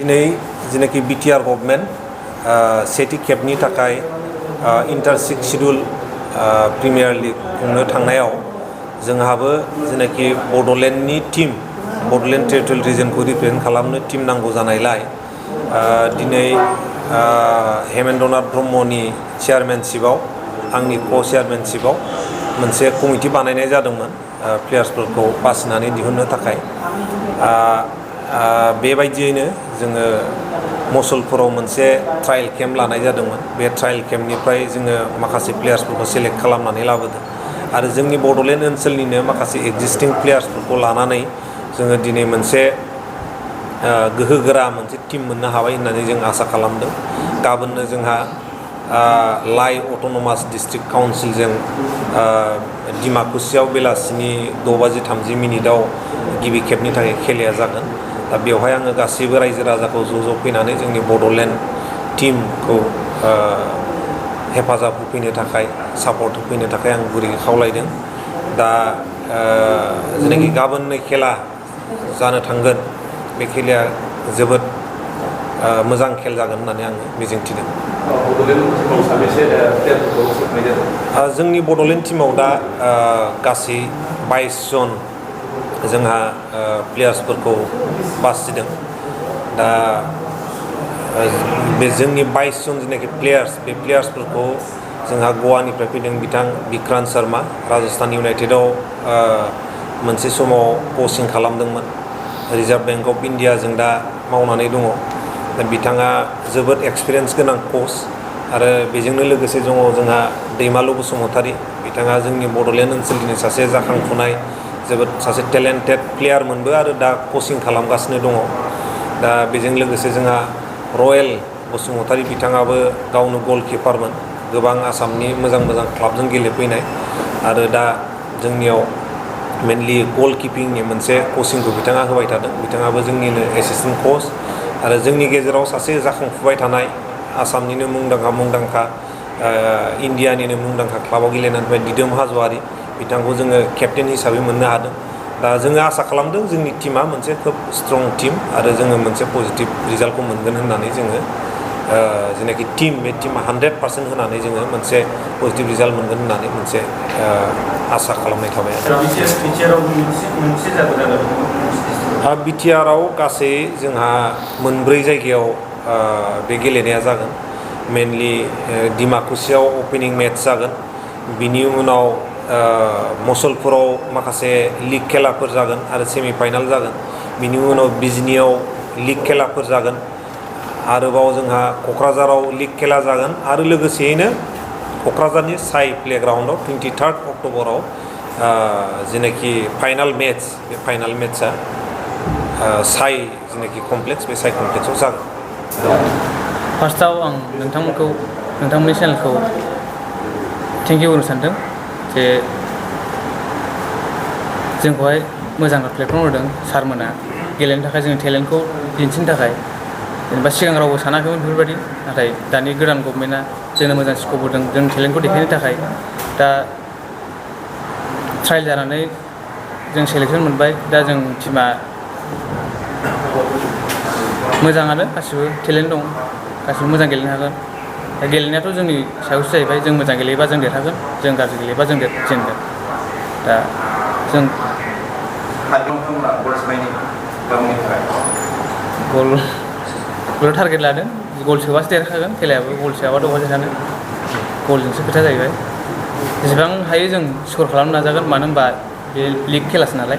दिनै जेनाखि BTR government सेथि खेबनि थाखाय इन्टार 6 शिड्युल प्रिमियार लिग खुंनो थांनायाव जोंहाबो जेनाखि बड'लेण्डनि टीम बड'लेण्ड टेरिटरियेल रिजनखौ रिप्रेजेन्ट खालामनो टीम नांगौ जानायलाय दिनै हेमेन्द्रनाथ ब्रह्मनि चेयारमेनशिपआव आंनि को चेयारमेनशिपआव मोनसे कमिटि बानायनाय जादोंमोन प्लेयार्सफोरखौ बासिनानै दिहुननो थाखाय बेबायदियैनो जोङो मसलपुराव मोनसे ट्रायल केम्प लानाय जादोंमोन। बे ट्रायल केम्पनिफ्राय जोङो माखासे प्लेयार्सफोरखौ सेलेक्ट खालामनानै लाबोदों आरो जोंनि बड'लेण्ड ओनसोलनिनो माखासे एक्जिस्टिं प्लेयार्सफोरखौ लानानै जोङो दिनै मोनसे गोहोगोरा मोनसे टीम मोननो हाबाय होननानै जों आसा खालामदों। गाबोननो जोंहा लाइ अट'नमास डिस्ट्रिक्ट काउन्सिलजों डिमाकुसियाव बेलासिनि 6:30 गिबि खेबनि थाखाय खेलाया जागोन। दा बेवहाय आङो गासैबो रायजो राजाखौ ज' फैनानै जोंनि बड'लेण्ड टीमखौ हेफाजाब होफैनो थाखाय सापर्ट होफैनो थाखाय आं गुरै खावलायदों। दा जेनाखि गाबोननो खेला जानो थांगोन बे खेलाया जोबोद मोजां खेल जागोन होननानै आङो मिजिंथिदों। जोंनि बड'लेण्ड टीमाव दा गासै 22 जन जोंहा प्लेयार्सफोरखौ बासिदों। दा बे जोंनि 22 जन जेनाखि प्लेयार्स बे प्लेयार्सफोरखौ जोंहा गवानिफ्राय फैदों बिथां बिक्रान्त शर्मा राजस्थान इउनाइटेडआव मोनसे समाव कचिं खालामदोंमोन। रिजार्भ बेंक अफ इन्डियाजों दा मावनानै दङ। दा बिथाङा जोबोद एक्सपिरियेन्स गोनां कच आरो बेजोंनो लोगोसे दङ जोंहा दैमालु बसुमतारी बिथाङा जोंनि बड'लेण्ड ओनसोलनि सासे जाखांफुनाय जोबोद सासे टेलेन्टेड प्लेयारमोनबो आरो दा कचिं खालामगासिनो दङ। दा बेजों लोगोसे जोंहा रयेल बसुमतारी बिथाङाबो गावनो गलकिपारमोन गोबां आसामनि मोजां क्लाबजों गेलेफैनाय आरो दा जोंनियाव मेनलि गलकिपिंनि मोनसे कचिंखौ बिथाङा होबाय थादों। बिथाङाबो जोंनिनो एसिस्टेन्ट कच आरो जोंनि गेजेराव सासे जाखांफुबाय थानाय आसामनिनो मुंदांखा इन्डियानिनो मुंदांखा क्लाबाव गेलेनानै दिदोम हाज'वारि बिथांखौ जोङो केप्टेन हिसाबै मोननो हादों। दा जोङो आसा खालामदों जोंनि टीमा मोनसे खोब स्ट्रं टीम आरो जोङो मोनसे पजिटिभ रिजाल्टखौ मोनगोन होननानै जोङो जेनाखि टीम बे टीमा 100% होनानै जोङो मोनसे पजिटिभ रिजाल्ट मोनगोन होननानै मोनसे आसा खालामनाय थाबाय। बिटिआरआव गासै जोंहा 4 जायगायाव बे गेलेनाया जागोन। मेनलि डिमाकुसियाव अपेनिं मेट्च जागोन। बिनि उनाव मसलपुराव माखासे लिग खेलाफोर जागोन आरो सेमि फाइनाल जागोन। बिनि उनाव बिजनीआव लिग खेलाफोर जागोन। आरोबाव जोंहा क'क्राझाराव लिग खेला जागोन आरो लोगोसेयैनो क'क्राझारनि साइ प्लेग्राउन्डआव 23 अक्ट'बराव जेनाखि फाइनाल मेट्च बे फाइनाल मेट्चआ साइ जेनाखि कमप्लेक्स बे साइ कमप्लेक्सआव जागोन। फार्स्टआव आं नोंथांमोननि चेनेलखौ थेंक इउ होनो सानदों जे जोंखौहाय मोजां प्लेटफर्म होदों सारमोना गेलेनो थाखाय जोंनि टेलेन्टखौ दिन्थिनो थाखाय। जेनेबा सिगां रावबो सानाखैमोन बेफोरबायदि, नाथाय दानि गोदान गभर्नमेन्टआ जोंनो मोजां स्कप होदों जोंनि टेलेन्टखौ देखायनो थाखाय। दा ट्रायल जानानै जों सेलेक्सन मोनबाय। दा जों टिमा मोजाङानो, गासिबो टेलेन्ट दं, गासिबो मोजां गेलेनो हागोन। दा गेलेनायाथ' जोंनि सायावसो जाहैबाय, जों मोजां गेलेयोबा जों देरहागोन, जों गाज्रि गेलेयोबा जों जेनगोन। दा जों गल टारगेट लादों, गल सोबासो देरहाखागोन खेलायाबो, गल सोआबाथ' बहा देरहानो, गलजोंसो खोथा जाहैबाय। जेसेबां हायो जों स्कर खालामनो नाजागोन, मानो होनबा बे लिग खेलासो नालाय।